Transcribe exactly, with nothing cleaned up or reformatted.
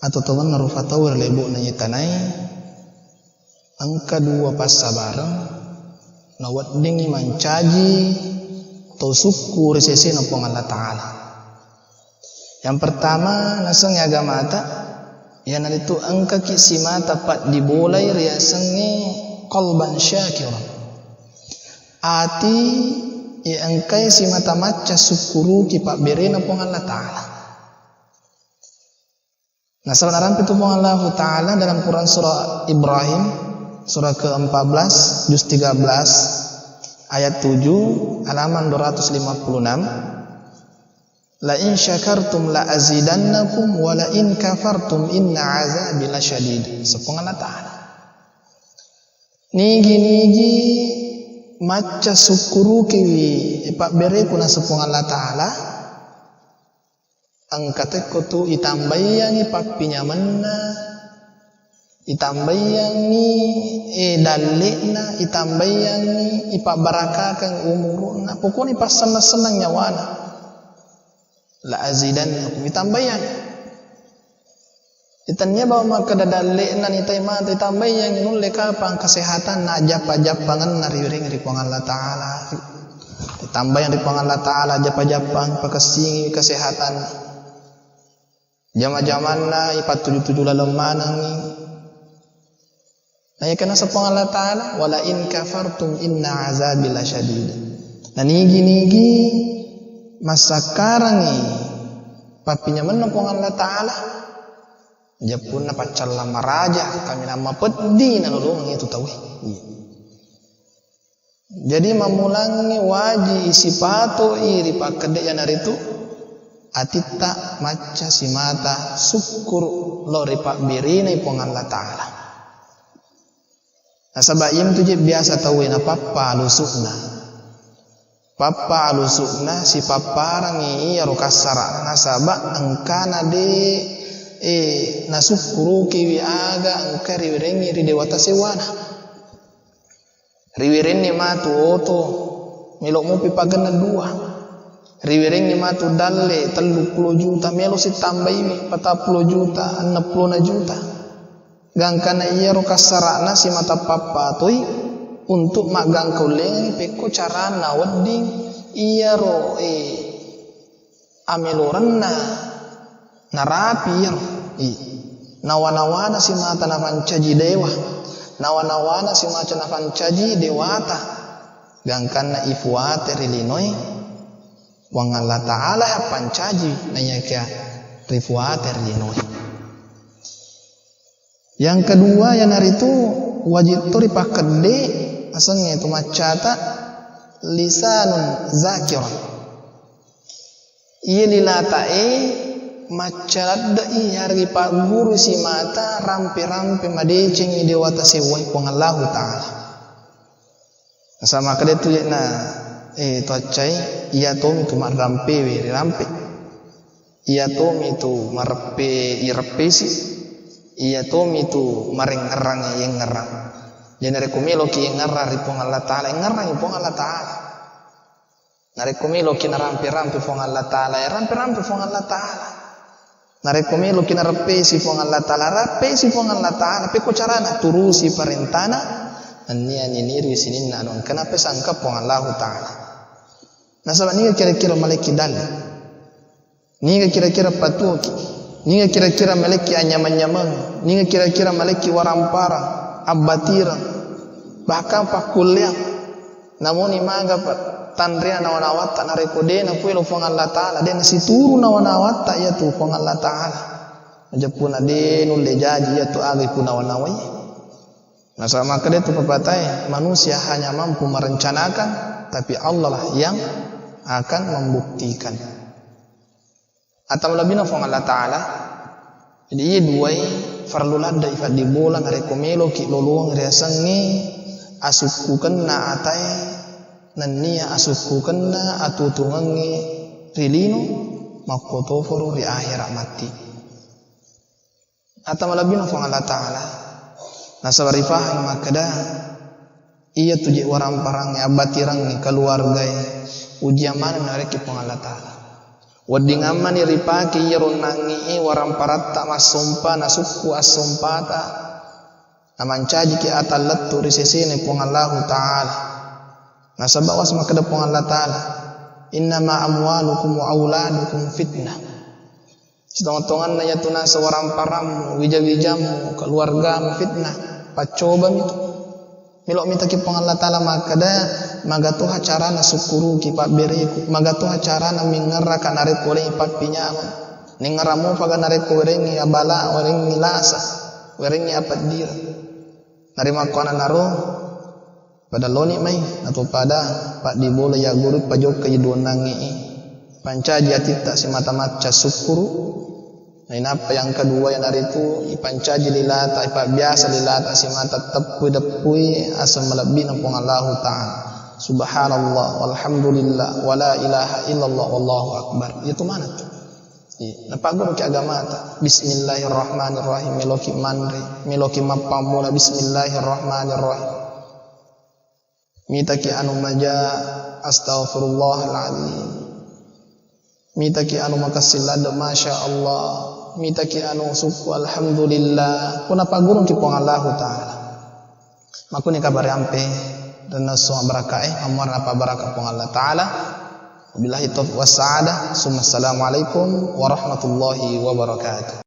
Atau tongenna rufa tau ri lebo'na iye tanae, engka dua passabareng naweddingngi mancaji to sukku ri sesena Puang Allah Ta'ala. Yang pertama, nasengngi agamata, iyanaritu engkaki simata paddibolai riasengnge qalban syakiran. Ati e engkai simata macca sukkuruki pabberena Puang Allah Ta'ala. Nasaba narampe tu Puang Allahu Ta'ala dalam Quran surah Ibrahim, surah keempat belas, juz tiga belas, ayat tujuh, halaman dua ratus lima puluh enam, "La in syakartum la azidannakum wa la in kafartum inna azabi lasyadid." Sepuang Allah Ta'ala. Nigi-nigi macca sukkurukiwi pabbereku na Sepuang Allah Ta'ala, engka tekko tu itambaiyangi pappinyamenna, itambaiyangi, eh, dalle'na, itambaiyangi ipabbarakakeng umuru'na, pokokna ipassennang-sennang nyawana. La azidannakum, itambaiyangi. Itannia bawa makkeda dalle'na nitai mata, itambaiyangi nulle kapang kesehatanna, ajappa-jappangenna riwiring ri Puang Allah Ta'ala. Itambayang ri Puang Allah Ta'ala, ajappa-jappang, pakessingi kesehatan. Jama-jamanna ipattuju-tuju laleng manengngi. Na iya kenna Puang Allah Ta'ala, "Wala in kafartum inna azabi lasyadid." Na nigi-nigi massakkarangi pappinyamenna Puang Allah Ta'ala, jeppunna paccallang maraja, kaminang mapeddi nalolongeng itu tauwe. Iya. Jadi mammulangngi waji isipatoi ri pakkedde iyanaritu atitta macca simata sukkuru lao ri pabberena Puang Allah Ta'ala. Nasaba iyami tu je biasa tauwe napappa alusu'na. Pappa alusu'na sipapparangngi iyaro kassara nasaba engkana de, eh, nasukkurukiwi aga engka riwerengngi ri dewata sewwana. Riwerenni matu oto, melo mupi pagenna dua. Riwerenni matu dalle telluppulo juta, melo sitambaiwi patappulo juta, enneng pulona juta. Gangkana iyaro kassara'na simata pappatoi untuk maggangkaullengengngi pekko carana wedding iyaro, eh, amelorenna narapi iyaro. I. Nawa-nawana simata nafancaji dewa. Nawa-nawana simata nafancaji dewata. Gangkanna ifuate ri linoe, Puang Allah Ta'ala appancaji naiyakia rifuate ri linoe. Yang kedua, iyanaritu wajib to ripakkedde asengnge tu maccata lisanun zakir. Iye lilatae maccaladde'i hargi pagguru simata rampe-rampe madecengngi dewata sewwai Puang Allahu Ta'ala. Nasaba makkeda tu je'na, eh, to accai, iya tomi tu marrampewe rirampe. Iya tomi tu mareppe ireppesi. Iya tomi tu marengngerrang yengngerrang. Jadi narekko meloki yengngerrang ri Puang Allah Ta'ala, yengngerrangi Puang Allah Ta'ala. Narekko meloki narampe-rampe Puang Allah Ta'ala, ya rampe-rampe Puang Allah Ta'ala. Narekko meloki nareppesi Puang Allah Ta'ala, rappesi Puang Allah Ta'ala. Pekko carana, turusi parentana, nennia ninirui sininna anu engkana pesangka Puang Allahu Ta'ala. Nasaba niga kira-kira malekki dalle? Niga kira-kira patuoki? Niga kira-kira malekki anyameng-nyameng? Niga kira-kira malekki waramparang, abbatireng, bahkan pakkulleang? Namuni maga pa-, tanreang nawa-nawatta narekko de napuelo Puang Allah Ta'ala, de nasituru nawa-nawatta iyatu Puang Allah Ta'ala. Najeppuna de nulle jaji iyatu aga ipunawa-nawai. Nasaba makkeda tu pepatah e, manusia hanya mampu merencanakan, tapi Allah lah yang akan membuktikan. Atau lebihna Puang Allah Ta'ala. Jadi, iya duai farlu ladde ifaddibola narekko meloki lolong riasengnge asukkukenna atae nennia asukkukenna atutungengnge ri lino makkotoparo ri akhirat matti. Atau malebbina Puang Allah Ta'ala. Nasaba rifahangi makkeda, iya tu je waramparangnge, abbatirangnge, keluargae, ujian maneng narekki Puang Allah Ta'ala. Weddingammani ripake iyaro onnangnge e waramparatta massompa nasukku assompata, namancajiki atallettu ri sesena Puang Allahu Ta'ala. Nasaba was makkeda Puang Allah Ta'ala, "Innama amwalukum wa auladukum fitnah." Sitongeng-tongenna iyatu naseng waramparammu, wija-wijammu, keluargamu fitnah, paccobami tu. Melo mitaki Puang Allah Ta'ala makkeda, magatoha carana sukkuruki pabbereku, magatoha carana mingngerraka narekko werengngi pappinyameng, ningngerra mopaga narekko werengngi abala, werengngi lasa, werengngi apeddireng. Narimakkuananaro, pada loni mai, nato pada paddibola ya guru pajokka i duonnangnge e. Pancaji atitta simata macca sukkuru. Nainappa yang kedua iyanaritu ipancaji lilata, ipabbiasa lilata simata teppui deppui aseng malebbi'na Puang Allahu Ta'ala. Subhanallah, walhamdulillah, wala ilaha illallah, wallahu akbar. Iyatu maneng tu. Iya, napagguruki agamata. Bismillahirrahmanirrahim. Meloki manre, meloki mappammula. Bismillahirrahmanirrahim. Mitaki anu maja, astaghfirullahaladzim. Mitaki anu makessing ladde, masya Allah. Mitaki anu sukku, alhamdulillah. Ko napaggurungki Puang Allahu Ta'ala. Makkuni kabare ampe, dan nasu baraka e, ammuarna pa baraka Puang Allah Ta'ala. Wabillahi taufiq wassa'adah. Summa assalamualaikum warahmatullahi wabarakatuh.